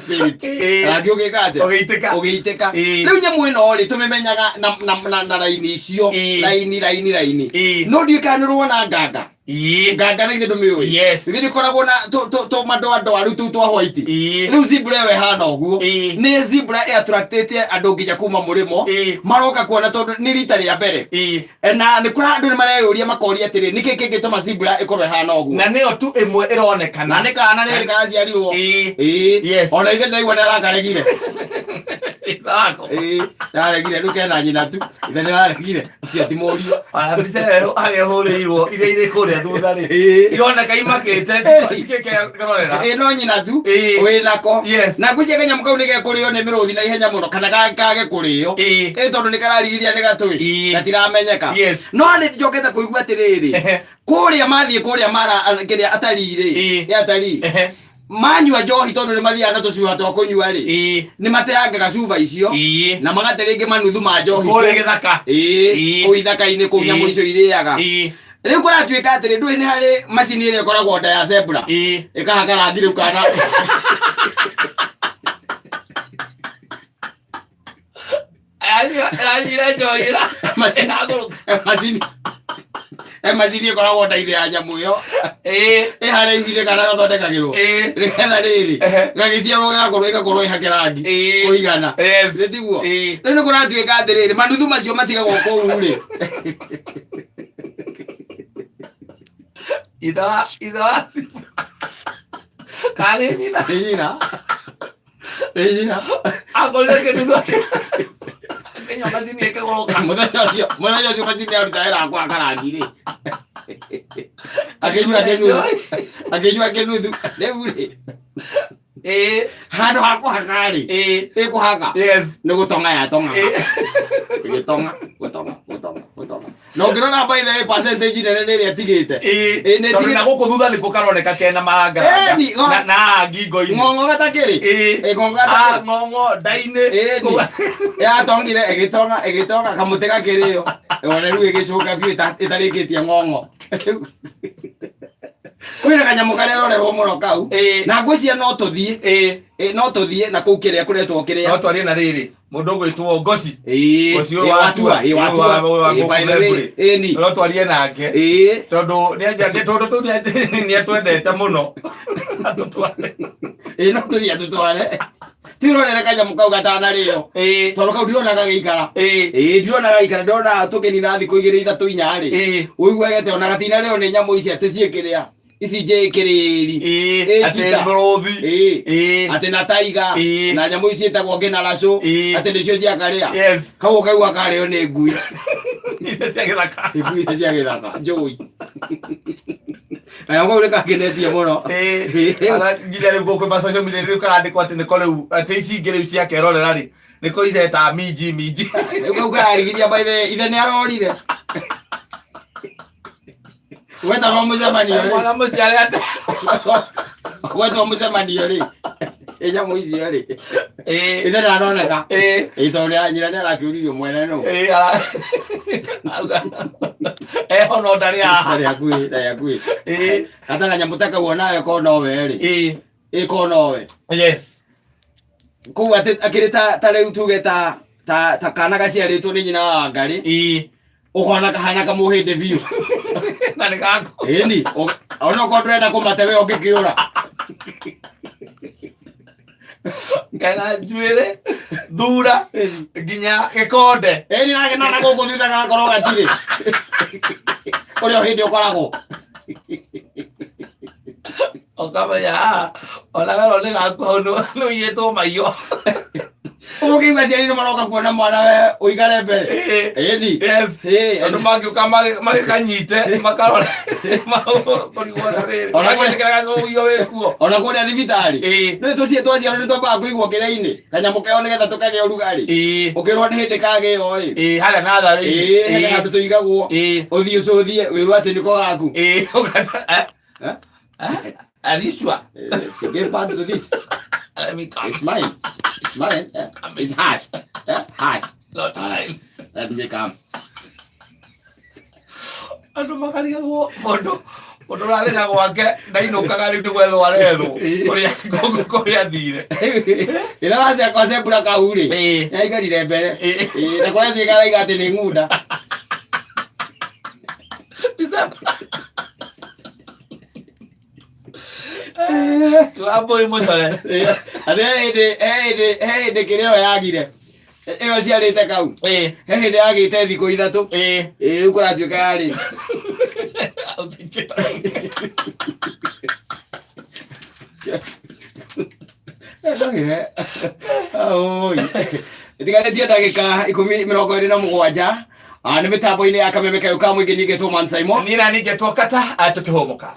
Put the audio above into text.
Spirit. Rangi ũgĩka atĩa? Ũgĩitĩka. Ũgĩitĩka. Ĩĩ. Rĩu nyamũ ĩno rĩ, tũmĩmenyaga na raini icio. Raini, raini, raini. No ndiũĩ kana nĩ ũrona nganga. Nganga na ithe ndũmĩũĩ? Yes. Githĩ ndĩkoragwo na tũ madoadoa rĩu tũu twa white? Ĩĩ. Rĩu zebra ĩyo ĩhana ũguo. Ĩĩ. Nĩ zebra ĩattractĩte andũ nginya kuma mũrĩmo. Ĩĩ. Maroka kuona tondũ nĩ rita rĩa mbere. Ĩĩ. Na nĩ kũrĩa andũ nĩ mareyũria makoria atĩrĩ, nĩkĩ kĩngĩtũma zebra ĩkorwo ĩhana ũguo? Na nĩyo tu ĩmwe ĩronekana. Na nĩ kana rĩrĩ karaciarirwo. Ĩĩ. Ĩĩ. Yes. Ona ithe ndaigua nĩ arakaregire. Ithako. Ĩĩ, ndaregire rĩu kena nyina tu. Ithe nĩ araregire. Ũcio ti mũriũ. Ona mbica ĩyo harĩa ĩhũrĩirwo iria irĩ kũrĩa thutha rĩ. Ĩĩ. Ironeka imakĩte Ĩĩ. cikĩkerorera. Ĩĩ, no nyina tu. Ĩĩ. Wĩ nako. Yes. Na ngwĩciria kanyamũ kau nĩ gekũrĩo nĩ mĩrũthi na ihenya mũno kana kage kũrĩo. Ĩĩ. Ĩĩ, tondũ nĩ kararigithia nĩ gatũĩ. Ĩĩ. Gatiramenyeka. Yes. No nĩ njokete kũigua atĩrĩrĩ. Kũrĩa mathiĩ kũrĩa mara kĩrĩa atarii rĩ. Ĩĩ. Ĩ atarii. Manyua njohi tondũ nĩ mathiaga na tũcuba twa kũnyua rĩ. Ĩĩ. Nĩ mateangaga cuba icio. Ĩĩ. Na magate rĩngĩ manuthu ma njohi. Kũrĩa gĩthaka. Ĩĩ. Ĩĩ. Kũu ithaka-inĩ kũu nyamũ Ĩĩ. icio irĩaga. Ĩĩ. Rĩu kũratuĩka atĩrĩ, ndũĩ nĩ harĩ macini ĩrĩa ĩkoragwo nda ya zebra. Ĩĩ. Ĩkahaka rangi rĩu kana. Ĩranyuire njohi ĩragũrũka. Macini. Macini ĩkoragwo nda-inĩ ya nyamũ ĩyo. Ĩĩ. Ĩ harĩa ihu-inĩ kana gathondekagĩrwo. Ĩĩ. Nĩgetha rĩrĩ. Ehe. Gagĩciarwo gagakorwo ĩgakorwo ĩhake rangi. Ĩĩ. Kũigana. Yes. Nĩ tiguo? Ĩĩ. Rĩu nĩ kũratuĩka atĩrĩrĩ, manuthu macio matigagwo kũu rĩ. Ithe wa ithe wa Zebra. Kana nĩ nyina? Nĩ nyina. Nĩ nyina. Akorire kĩnuthu akĩnyua macini ĩkĩgũrũka. Mũthenya ũcio macini aruta wĩra wa kũhaka rangi rĩ. Akĩnyua kĩnuthu. Akĩnyua kĩnuthu. Rĩu rĩ, Ĩĩ. handũ ha kũhaka rĩ, Ĩĩ. ĩkũhaka. Yes. Nĩ gũtonga yatongaga. Ĩĩ. Ĩgĩtonga, gũtonga, gũtonga, gũtonga. Na ũngĩrora by the way percentage nene nĩ ĩrĩa ĩtigĩte. Ĩĩ. Ĩĩ, nĩ Tondũ ĩtigĩte. na gũkũ thutha nĩkuo karoneka kena marangaranga. Ĩni, Na ngingo-inĩ. Ng'ong'o gatakĩrĩ. Ĩĩ. Ĩ, ng'ong'o Ah, gatakĩrĩ. ng'ong'o nda-inĩ. Ĩni. Yatongire ĩgĩtonga ĩgĩtonga kamũtĩ gakĩrĩo. Ona rĩu ĩgĩcũka biũ ĩtarĩkĩtie ng'ong'o. Kwĩna kanyamũ karĩa rorerwo mũno kau. Ĩĩ. Na ngwĩciria no tũthiĩ. Ĩĩ. Ĩ, no tũthiĩ na kũu kĩrĩa kũretwo kĩrĩa. No twarie na rĩrĩ mũndũ ũgwĩtwo Ngoci. Ĩĩ. Ngoci ũyũ Ĩ, watua. Ĩ, wa- watua. wa- Ĩ, by the way, gũkũ ĩni. No twarie nake. Ĩĩ. Tondũ tondũ tu nĩ atwendete mũno. Atũtware. Ĩ, no tũthiĩ atũtware. Twĩrorere kanyamũ kau gatanarĩo. Ĩĩ. Tondũ kau ndirona gagĩikara. Ĩĩ. Ĩĩ, ndirona gagĩikara, ndĩrona tũkĩnina thikũ igĩrĩ ithatũ inya rĩ. Ĩĩ. Ũiguage atĩ ona gatinarĩo nĩ nyamũ ici atĩ ciĩkĩrĩa. Ici njĩkĩrĩri. Ĩĩ. Ĩ, Atĩ cheetah. mũrũthi. Ĩĩ. Ĩĩ. Atĩ na taiga. Ĩĩ. Na nyamũ ici ciĩtagwo ngĩnaracũ. Ĩĩ. Atĩ nĩcio ciakarĩa. Yes. Kau ũkaigua karĩo nĩ ngui. Iria cia gĩthaka. Ngui icio cia gĩthaka. Njũi. Kanyamũ kau nĩ kangenetie mũno. Ĩĩ. Ona nginya rĩu gũkũ ma social media rĩu karandĩkwo atĩ nĩko rĩu atĩ ici ingĩ rĩu ciakerorera rĩ nĩko ireta minji minji. Rĩu kau kararigithia by the way, ithe nĩ arorire. Gwetagwo mũcemanio rĩ. Mwana mũciare atĩ. Gwetwo mũcemanio rĩ. Ĩ nyamũ icio rĩ. Ĩĩ. Ithe ndaroneka. Ĩĩ. Ĩ tondũ nyina nĩ arakĩũririo mwene nũ. Ĩĩ, eho no ndarĩ haha. Ndarĩ hakuhĩ, ndarĩ hakuhĩ. Ĩĩ. Gata kanyamũ ta kau onawe ko nowe rĩ. Ĩĩ. Ĩ ko nowe. Yes. Kũu atĩ akĩrĩ ta rĩu tuge ta kana gaciarĩtwo nĩ nyina wa Ngarĩ. Ĩĩ. Ũkona kahana kamũhĩndĩ biũ. Na nĩ gaku. Ĩni, ona okorwo ndũrenda kũmate we ũngĩkĩũra. Kena njuĩrĩ, thura, nginya gĩkonde. Ĩni nake na gũkũ thutha gakorwo gatirĩ. Ũrĩa o hĩndĩ ũkoragwo. Ũkamenya haha, ona werwo nĩ gaku hau nĩ ũiyĩtwo maiyo. Ũkĩigua aciari nĩ maroka kuona mwana we ũikare mbere. Ĩĩ. Ĩni. Yes. Ĩĩ. Tondũ mangĩũka magĩkanyite makarora kũrigwo atĩrĩrĩ. Ona Magĩtĩkĩra gacũgio wĩ kuo. Ona kũrĩa thibitarĩ. Ĩĩ. Nĩ tũciĩ twaciarwo nĩ twambaga kũigwo kĩrĩa-inĩ. Kanyamũ keo nĩgetha tũkagĩa ũrugarĩ. Ĩĩ. Ũkĩrwo nĩ hĩndĩ kagĩo ĩ. Ĩĩ, harĩa natharĩ-inĩ. Ĩĩ, hena handũ tũigagwo. Ĩĩ. Ũthiĩ ũcũthie wĩrwo atĩ nĩko gaku. Ĩĩ, ũgata- eh? Eh? Are you sure? She gave birth to this. Let me come. It's mine. It's mine. Eh? It's hers. Eh? Hers. Not mine. Let me come. Andũ makarigagwo mũndũ Mũndũ ũrarĩ na gwake ndainũkaga rĩu nĩ gwethwo arethwo kũrĩa kũrĩa athire. Rĩrĩa wacekwa cembura kau rĩ, nĩaikarire mbere. Ĩĩ, na kũrĩa tuĩka araiga atĩ nĩ ng'unda. Wambũi mũcore. Atĩ he hĩndĩ he hĩndĩ he hĩndĩ kĩrĩa ĩyo yagire ĩyo ciarĩte kau, he hĩndĩ yagĩte thikũ 3. Ĩĩ, rĩu kũratuĩka yarĩ itigarĩtie ndagĩka 10 27. Nĩ mĩtambo-inĩ ya kameme kayũ ka mũingĩ, ningĩtwo Man Simon. Niĩ na ningĩ twokata tũkĩhũmũka.